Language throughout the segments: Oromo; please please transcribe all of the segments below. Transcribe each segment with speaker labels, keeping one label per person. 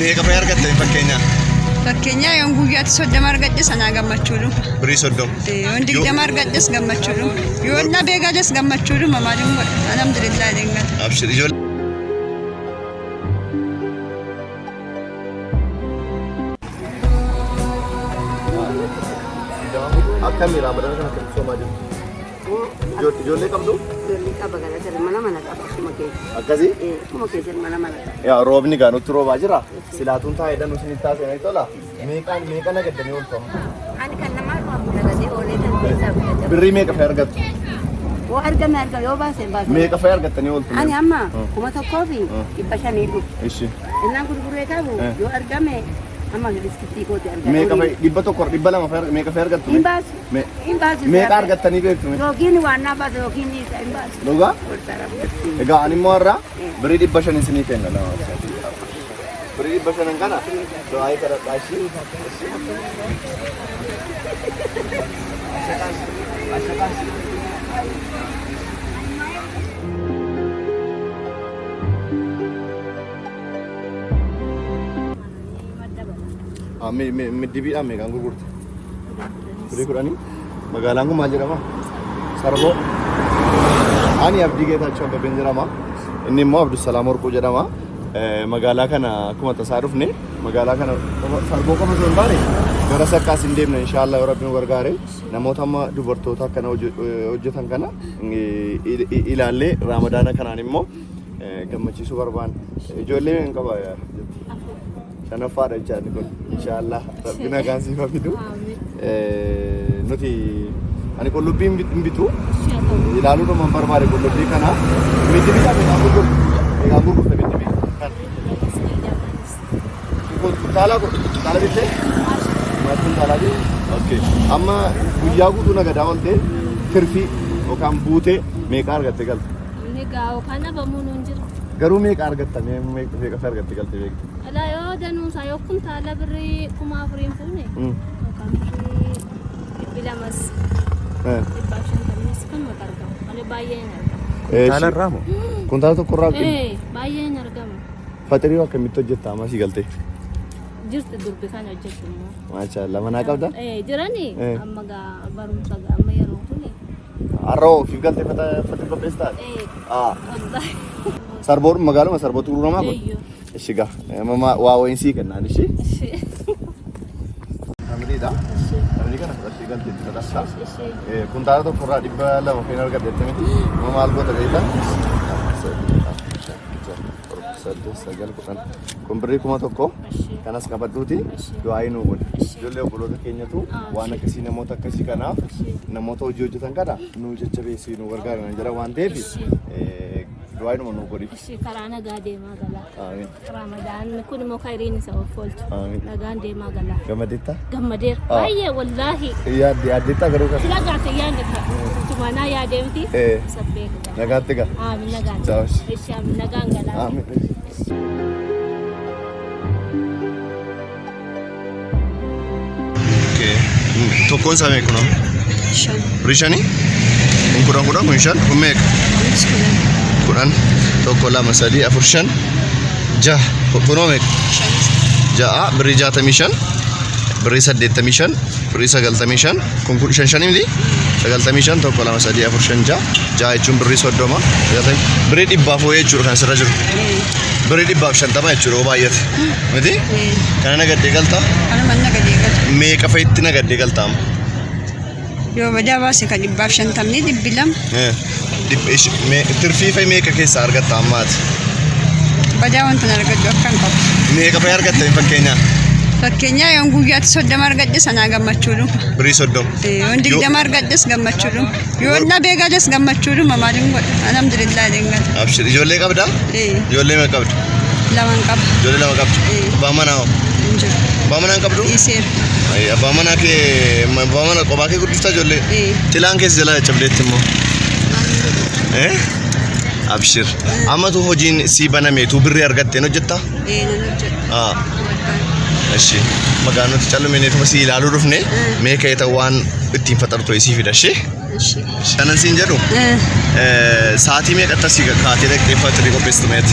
Speaker 1: Meeqa fa'i argatte fakkeenyaa?
Speaker 2: Fakkeenyaa yoon guyyaatti 30 argadhe sanaa gammachuudhuma.
Speaker 1: Birrii 30.
Speaker 2: Yoon 20 argadhes gammachuudhuma. Yoon dhabee gales gammachuudhuma maaliin godha. Alhamdulillah jedheen gala.
Speaker 1: Abshir ijoollee. Akkamii Raamadaan kana akkamitti soomaa jirtu? Ijoollee qabdu?
Speaker 3: Ijoollee qaba galata mana mana qaba akkuma keessa.
Speaker 1: Akkasii?
Speaker 3: Akkuma keessa mana mana qaba.
Speaker 1: Yaa roobni gaa nutti roobaa jira. Silaatuun taa'ee danuu isinitti taasisanii tola. Meeqaan meeqa nagaddanii oolfamu?
Speaker 3: Ani kan namaa qabu nagadee oolee kan keessaa bitate.
Speaker 1: Birrii meeqa fa'i argattu?
Speaker 3: Yoo argame argame yoo baase hin baase.
Speaker 1: Meeqa fa'i argattanii ooltu?
Speaker 3: Ani amma 1500 dhufu.
Speaker 1: Ishi.
Speaker 3: Innaan gurguree qabu yoo argame amma biskittii kooti argame.
Speaker 1: Meeqa fa'i 100 200 fa'i meeqa fa'i argattu?
Speaker 3: Hin baasu. Hin baasu.
Speaker 1: Meeqa argattanii beektu?
Speaker 3: Yookiin waan naa baasu yookiin isa hin baasu.
Speaker 1: Dhugaa?
Speaker 3: Gorsa rabbi.
Speaker 1: Egaa ani immoo har'a birrii 500 isinii kenna. Lama, sadii, afur. Birrii 500 kana du'aayii kadhadhaa ishii. Middibiidhaan meeqaan gurgurte? Birrii kudhanii? Magaalaan kun maal jedhama? Sarboo. Ani Abdii Geetaachoo Abbabeen jedhama. Inni immoo Abdusalaam Warquu jedhama. Magaalaa kana akkuma tasaa dhufne magaalaa kana sarboo qofa osoo hin taane gara saqqaas hin deemne inshaallah yoo rabbi nu gargaare namoota amma dubartoota akkana hojjetan kana ilaallee raamadaana kanaan immoo gammachiisuu barbaanna. Ijoollee hin qaba jetti. Shanaffaadha jechaadha kun inshaallah rabbi nagaan siif haa fidu. Nuti ani qullubbii hin bitu ilaaluudhuma hin barbaade qullubbii kana miti bitaa meeqaan gurgurta meeqaan gurgurta miti bitaa kuntaala kuntaala bittee maal kuntaala bittee okay amma guyyaa guutuu nagadaa oolte tirfii yookaan buutee meeqa argatte galte
Speaker 4: Egaa yookaan dhabamuun hin jiru.
Speaker 1: Garuu meeqa argatta mee meeqa argatte galte beekta?
Speaker 4: Alaa yoo danuusaa yoo kuntaala birrii 4000 fuune yookaan birrii 200s 150s kanumatu argama. Malee baay'ee hin argamu.
Speaker 1: Kuntaala irraa moo? Kuntaala tokko irraa
Speaker 4: Ee baay'ee hin argamu.
Speaker 1: Faxirii akkamitti hojjetta amma si galtee?
Speaker 4: Jirti durbi kan hojjettu immoo.
Speaker 1: Maashaallah manaa qabda?
Speaker 4: Ee jirani amma gaa barumsa gaa amma yeroo kuni.
Speaker 1: Har'a ofiif galtee faxii qopheessitaa?
Speaker 4: Ee.
Speaker 1: Ah.
Speaker 4: Wallahi.
Speaker 1: Sarboon magaaluma sarbootti gurguramaa kun?
Speaker 4: Eeyyoo.
Speaker 1: Ishi gaa amma waa wayiin sii kennaan ishi.
Speaker 4: Ishi.
Speaker 1: Tamiriidha. Tamirii kana fudhattee galtee itti fudhatta.
Speaker 4: Ishi.
Speaker 1: Kuntaala tokko irraa 200 kan argadhe jette miti. Amma maal goota beektaa? 3, 4, 5, 6, 7, 8, 9, 10. Kun birrii 1000 kanas qabadhuuti du'aayii nuu godhi. Ijoollee obboloota keenyatu waan akkasii namoota akkasii kanaaf namoota hojii hojjetan kana nuu jajjabeessi nuu gargaaran jedha waan ta'eef du'aayiidhuma nuu godhi.
Speaker 4: Ishee karaa nagaa deemaa galaa.
Speaker 1: Amiin.
Speaker 4: Ramadaan kun immoo khayriin isa of oolchu.
Speaker 1: Amiin.
Speaker 4: Nagaan deemaa galaa.
Speaker 1: Gammadeetta?
Speaker 4: Gammadeera.
Speaker 1: Ah.
Speaker 4: Baay'ee wallaahi.
Speaker 1: Yaadde yaaddeetta garuu kan.
Speaker 4: Sila gaafa yaadne tumanaa yaadee miti.
Speaker 1: Eh.
Speaker 4: Sabbee dhugaa.
Speaker 1: Nagaatti gaa.
Speaker 4: Aamin nagaan.
Speaker 1: Ciao.
Speaker 4: Ishee aamin nagaan galaa.
Speaker 1: Amiin. Okay. Tokkoon isaa meeqa kunoo?
Speaker 2: 5.
Speaker 1: Birrii shanii? Kun 10 10 kun 5 kun meeqa?
Speaker 2: Kunis 10.
Speaker 1: 10 1 2 3 4 5 6 kunoo meeqa?
Speaker 2: Shanis.
Speaker 1: 6 birrii 65 birrii 85 birrii 95 kun kun shan shanii miti? 95 1 2 3 4 5 6 6 jechuun birrii 30 90 birrii dhibbaaf wayii jechuudha kan asirra jiru. Birrii 150 jechuudha yoo baay'ate. Miti? Kana nagaddee galtaa?
Speaker 2: Kanuma nagadee galta.
Speaker 1: Meeqa fa'itti nagaddee galtaa amma?
Speaker 2: Yoo badaa baase kan 150 200.
Speaker 1: Tirfii fa'i meeqa keessaa argatta ammaati?
Speaker 2: Badaa wanta argadhu akka hin qabu.
Speaker 1: Meeqa fa'i argatta fakkeenyaa?
Speaker 2: Fakkeenyaa yoon guyyaatti 30 argadhe sanaa gammachuudhuma.
Speaker 1: Birrii 30.
Speaker 2: Yoon 20 argadhes gammachuudhuma. Yoon dhabee gales gammachuudhuma maaliin godha. Alhamdulillah jedheen gala.
Speaker 1: Abshir ijoollee qabdaa? Ijoollee meeqa qabda?
Speaker 2: Laman qaba.
Speaker 1: Ijoollee lama qabda?
Speaker 2: Ee.
Speaker 1: Abbaa manaa hoo?
Speaker 2: Hin jiru.
Speaker 1: Abbaa manaa hin qabdu?
Speaker 2: Dhiiseera.
Speaker 1: Ay, Abbaa manaa kee abbaa manaa kophaa kee guddiftaa ijoollee?
Speaker 2: Ee.
Speaker 1: Xilaan keessa jalaa caccabdeetti immoo. Eh? Abshir. Amma tu hojiin sii baname tu birrii argatteen hojjettaa?
Speaker 2: Ee nan hojjedha.
Speaker 1: Ah. Eshi. Magaa nuti callumineetuma si ilaaluu dhufne mee ka'eeta waan ittiin faxartu sii fida ishee.
Speaker 2: Eshi.
Speaker 1: Kanan siin jedhu sa'aatii meeqatti asii kaatee dhaqxee faxirii qopheessitu meeti?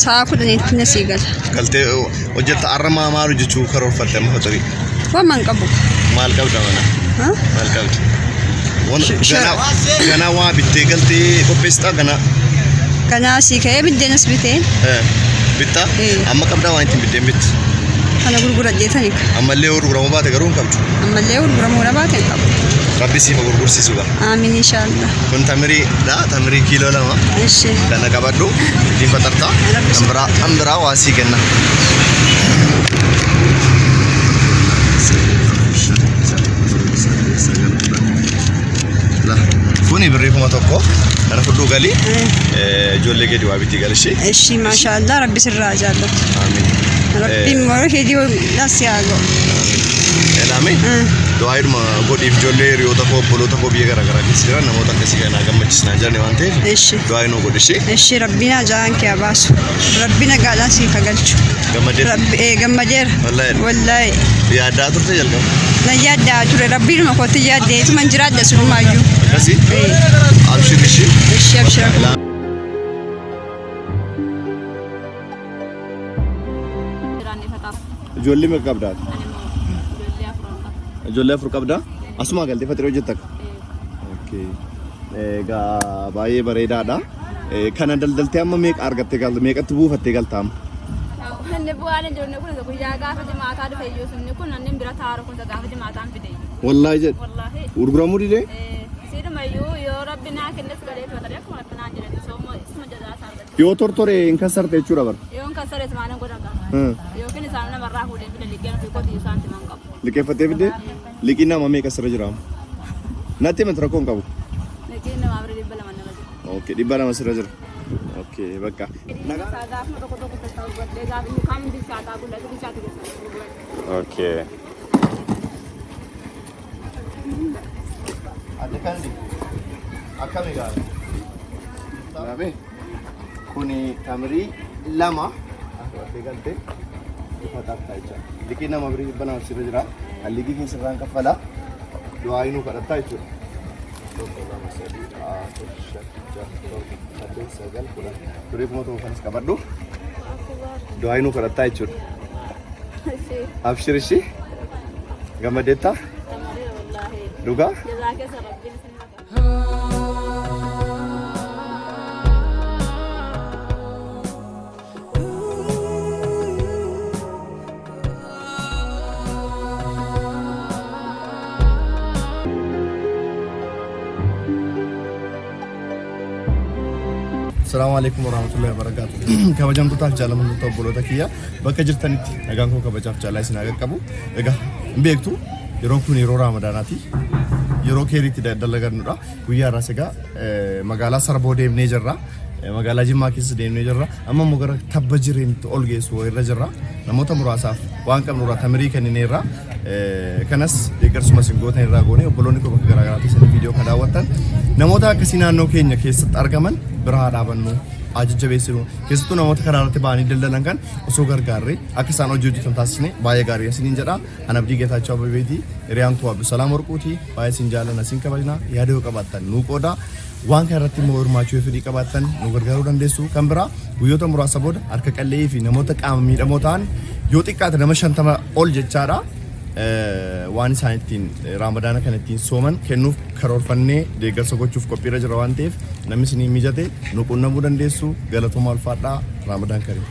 Speaker 2: Sa'a 10tti na sii gala.
Speaker 1: Galtee hojjetta har'a maa maal hojjechuu karoorfatte amma faxarii?
Speaker 2: Waan man qabu.
Speaker 1: Maal qabda mana?
Speaker 2: Ha?
Speaker 1: Maal qabda? Ganaa ganaa waa bittee galtee qopheessitaa ganaa?
Speaker 2: Ganaa sii ka'ee biddeenas bitee.
Speaker 1: Bittaa? Amma qabdaa waan ittiin biddeen bittu?
Speaker 2: Kana gurguradheetani.
Speaker 1: Ammallee yoo gurguramuu baate garuu hin qabdu.
Speaker 2: Ammallee gurguramuu baate hin qabu.
Speaker 1: Rabbi siif haa gurgursiisu gaa.
Speaker 2: Amiin inshaallah.
Speaker 1: Kun tamirii dha. Tamirii kiiloo 2.
Speaker 2: Ishi.
Speaker 1: Kana qabadhu. Ittiin faxarta. Kan biraa kan biraa waa sii kenna. Kuni birrii 1000. Kana fudhuu galii. Ijoollee gadi waa bitii galishee.
Speaker 2: Ishi maashaallah rabbi sirraa jaallatu.
Speaker 1: Amiin.
Speaker 2: Rabbiin warra keetii las yaa ga'u.
Speaker 1: Elame du'aayidhuma godhiif ijoollee hiriyoota koo obboloota koo biyya garaagaraa keessa jiran namoota akkasii kanaa gammachiisnaa jiran waan ta'eef
Speaker 2: Ishi.
Speaker 1: du'aayi nuu godhi ishee.
Speaker 2: Ishi rabbiin hajaan kee haa baasu. Rabbi nagaadhaan siif haa galchu.
Speaker 1: Gammadeera.
Speaker 2: Rabbi gammadeera.
Speaker 1: Wallaahi.
Speaker 2: Wallaahi.
Speaker 1: Yaaddaa turte jalqaba.
Speaker 2: Na yaaddaa ture rabbiinuma kootti yaaddee ituman jiraadha sunumaayyuu.
Speaker 1: Akkasii. Abshir ishee.
Speaker 2: Ishi abshira.
Speaker 1: Ijoollee meeqa qabdaa? Ijoollee afur qabdaa? Asumaa galtee faxiree hojjetta akka? Okay. Egaa baay'ee bareedaadha. Kana daldaltee amma meeqa argattee galta? Meeqatti buufattee galta amma?
Speaker 4: Inni bu'aan hin jirne kun guyyaa gaafa jimaataa dhufe iyyuu sunni kun inni bira taa'aru kun gaafa jimaataan fide iyyuu.
Speaker 1: Wallaahi jedhe.
Speaker 4: Wallaahi.
Speaker 1: Gurguramuu didee?
Speaker 4: Siidhuma iyyuu yoo rabbi naa kennes galee to'atanii akkuma rabbi naan jedhetti sooma isuma jazaa isaa argata.
Speaker 1: Yoo tortore hin kassarte jechuudha bara.
Speaker 4: Yoon kassares maalan godha gaa. Yookiin isaan namarraa fuudhee fide liqeen ofii kooti isaan timan qabu.
Speaker 1: Liqeeffattee fidde liqiin nama meeqa sirra jira amma? Natti himati rakkoo hin qabu.
Speaker 4: Liqiin namaa bira 200 nama jira.
Speaker 1: Okay 200 sirra jira. Okay bakka. Nagaa.
Speaker 4: Isaa gaafuma tokko tokko sassaabadhee gaaf inni kaan bilchaataa gul'atu bilchaatu keessa.
Speaker 1: Okay. Adde kandi akkami gaara? Laame kuni tamirii 2 asirratti galte ifa xartaa jecha. Liqii nama birii 200 sirra jira. Kan liqii keessa irraan kaffala. Du'aa inuu kadhattaa jechuudha. 1 2 3 4 5 6 7 8 9 10. Birrii 1000 kanas qabadhu. Du'aa inuu kadhattaa jechuudha. Abshir ishii. Gammadeettaa? Dhugaa?
Speaker 4: Jazaa keessa rabbiin isin haa
Speaker 1: Assalamu alaikum warahmatullahi wabarakatuh. Kabajamtootaaf jaalamtoota obboloota kiyya bakka jirtanitti nagaan koo kabajaaf jaalaa isin haa qaqqabu. Egaa hin beektu yeroon kun yeroo Raamadaanaati. Yeroo keeriitti dalagannudha. Guyyaa irraas egaa magaalaa Sarboo deemnee jirra. Magaalaa Jimmaa keessa deemnee jirra. Amma immoo gara tabba jireenitti ol geessu wayirra jirra. Namoota muraasaaf waan qabnu irraa tamirii kennineerra. Kanas deeggarsuma isin gootan irraa goone obboloonni koo bakka garaagaraa keessatti viidiyoo kan daawwattan namoota akkasii naannoo keenya keessatti argaman bira haa dhaabannu haa jajjabeessinu. Keessattuu namoota karaa irratti ba'anii daldalan kan osoo gargaarree akka isaan hojii hojjetan taasisne baay'ee gaarii isiniin jedha. An Abdii Geetaachoo Abebeeti. Hiriyaan koo Abdusalaam Warquuti. Baay'ee isin jaallanna isin kabajna. Yaada yoo qabaattan nuu qooda. Waan kana irratti immoo hirmaachuu yoo fedhii qabaattan nu gargaaruu dandeessu. Kan biraa guyyoota muraasa booda harka qalleeyyii fi namoota qaama miidhamoo ta'an yoo xiqqaate nama 50 ol jechaadha. Waan isaan ittiin raamadaana kana ittiin sooman kennuuf karoorfannee deeggarsa gochuuf qophiirra jira waan ta'eef namni isinii mijate nu qunnamuu dandeessu. Galatoomaa ulfaadhaa. Raamadaan kariim.